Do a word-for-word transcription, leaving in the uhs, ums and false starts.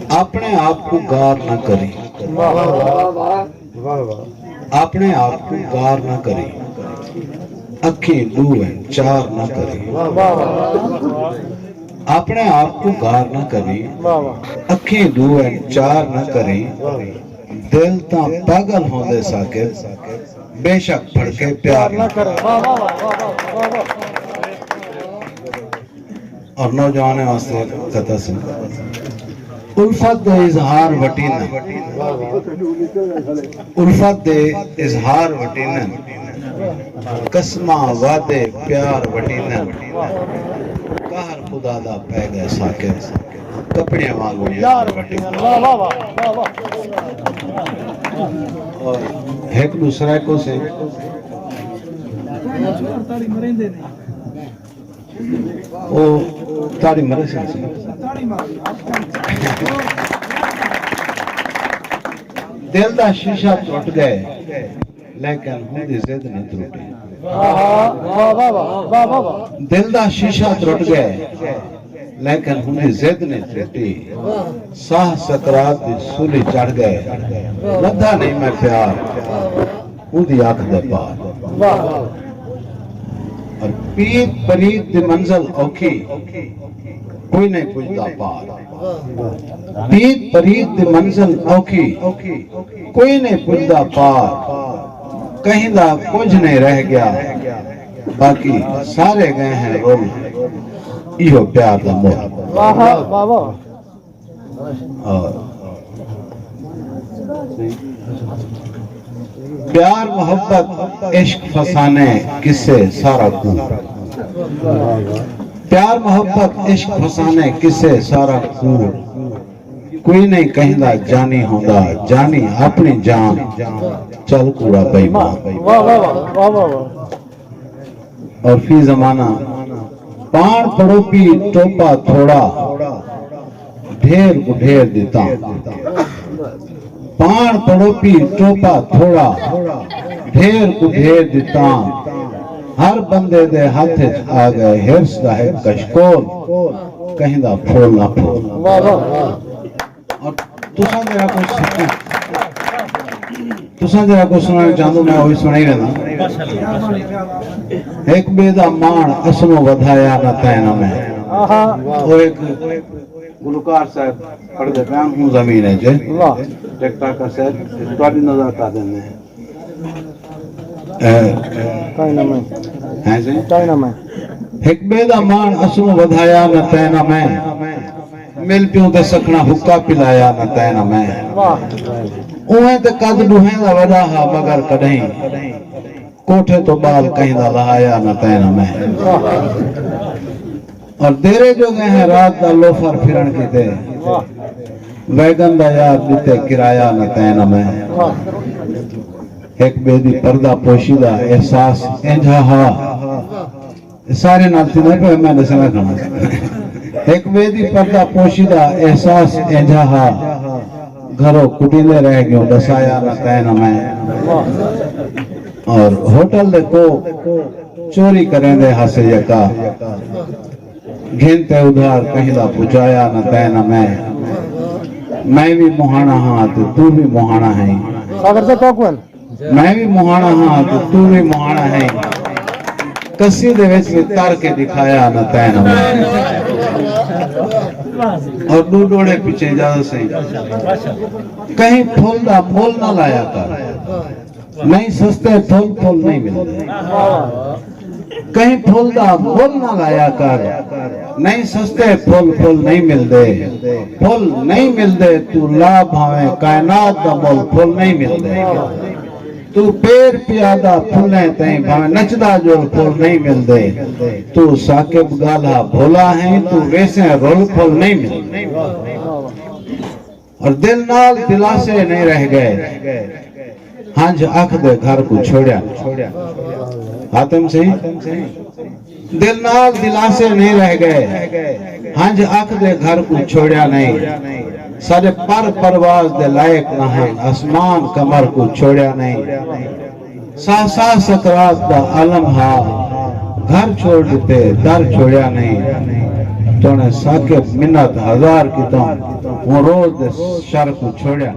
اپݨے آپ کوں گار نہ کریں۔ اپݨے آپ کوں گار نہ کریں۔ اکھیں ݙو ہن، چار نہ کریں۔ اپݨے آپ کوں گار نہ کریں۔ اکھیں ݙو ہن، چار نہ کریں۔ دل تاں پاگل ہوندے ثاقب، بے شک بھڑکے پیار نہ کریں۔ اور نوجوانیں واسطے قطعہ سنو۔ الفت دے اظہار وٹیندن، الفت دے اظہار وٹیندن، قسماں وعدے پیار وٹیندن، قہر خدا دا پئے ڳئے ثاقب، کپڑیاں وانگوں یار وٹیندن۔ اور ہک ݙو سرائیکو سے او تاڑی مرے سن۔ دل دا شیشہ ترٹ ڳئے، لیکن ہوندی ضد نہیں ترٹی۔ دل دا شیشہ ترٹ ڳئے، لیکن ہوندی ضد نہیں ترٹی۔ ساہ سکرات دی سولی چڑھ ڳئے، ودھا نہیں میں پیار۔ اوندی اکھ دے پار۔ اور پیت پریت دی منزل اوکھی، کوئی نہیں پڄدا پار۔ پیت پریت دی منزل اوکھی، کوئی نہیں پڄدا پار۔ کہیں دا کجھ نہیں رہ ڳیا، باقی سارے ڳئے ہیں رل، ایہو پیار دا مل۔ اور پیار محبت عشق فسانے قصے سارا کوڑ۔ پیار محبت عشق فسانے قصے سارا کوڑ۔ کوئی نہیں کہندا جانی ہوندا، جانی اپݨی جان، چل کوڑا بے ایمان۔ اور فی زمانہ پاݨ پڑوپی ٹوپا تھوڑا، ڈھیر کوں ڈھیر ݙتا۔ پاݨ پڑوپی ٹوپا تھوڑا، ڈھیر کوں ڈھیر ݙتا۔ ہر بندے دے ہتھ اچ آ ڳئے حرص دا ہک کشکول، کہیں دا پھول نہ پھول۔ اور تساں جیڑھا کچھ، تساں جیڑھا کچھ سݨاوݨ چاہندو، میں اوہی سݨائی وینداں۔ ہک ٻئے دا ماݨ اسموں ودھایا نہ تیں نہ میں۔ او ہک گلوکار صاحب پڑھدے پئے ہن، ہوں زمین ہے جے۔ ٹک ٹاک صاحب، تہاݙی نظر تا دیندے ہیں۔ اے، کائے نہ میں۔ ہیں جی؟ کائے نہ میں۔ ہک ٻئے دا ماݨ اسوں ودھایا نہ تیں نہ میں۔ مل پیوں تے سکھݨا حقہ پلایا نہ تیں نہ میں۔ واہ۔ اونویں تے قد ݙوہیں دا وݙا ہا، مگر کݙہیں کوٹھے توں ٻال کہیں دا لہایا نہ تیں نہ میں۔ اور دیرے جو ڳئے ہیں رات دا لوفر پھرݨ کیتے، ویگن دا یار ݙتے کرایہ نہ تیں نہ میں۔ ہک ٻئے دی پردہ پوشی دا احساس اینجھا ہا۔ سارے نال تھیندا پئے، میں ݙسݨا کھڑا۔ ہک ٻئے دی پردہ پوشی دا احساس اینجھا ہا۔ گھروں کٹیندے رہ ڳیوں، ݙسایا نہ تیں نہ میں۔ اور ہوٹل دے کو چوری کریندے ہاسے یکا، گھن تے ادھار کہیں دا پڄایا نہ تیں نہ میں۔ میں وی مہاݨا ہاں تے توں وی مہاݨا ہیں۔ ساگر سے تو کون؟ میں وی مہاݨا ہاں تے توں وی مہاݨا ہیں۔ کسی دے وچ وی تر کے ݙکھایا نہ تیں نہ میں۔ اور ݙو ݙوہڑے پچھے اجازت سئیں۔ کہیں پھل دا مل نہ لایا کر۔ نہیں سستے پھل پھل نہیں ملدے۔ کہیں پھل دا مل نہ لایا کر۔ نہیں سستے پھل پھل نہیں ملدے۔ پھل نہیں ملدے، توں لا بھاویں کائنات دا مل، پھل نہیں ملدے۔ توں پیر پیادا پھلیں تئیں، بھاویں نچدا جل، پھل نہیں ملدے۔ توں ثاقب ڳالھا بھولا ہیں، توں ویسیں رل، پھل نہیں ملدے۔ اور دل نال دلاسے نہیں رہ ڳئے، ہنجھ اکھ دے گھر کوں چھوڑیا۔ حاتم سئیں، دل نال دلاسے نہیں رہ ڳئے، ہنجھ اکھ دے گھر کوں چھوڑیا نہیں۔ ساݙے پر پرواز دے لائق نہ ہن، اسمان قمر کوں چھوڑیا نہیں۔ ساہ ساہ سکرات دا عالم ہا، گھر چھوڑ ݙتے، در چھوڑیا نہیں۔ تونے ثاقب منت ہزار کیتوں، ہوں روز دے شر کوں چھوڑیا۔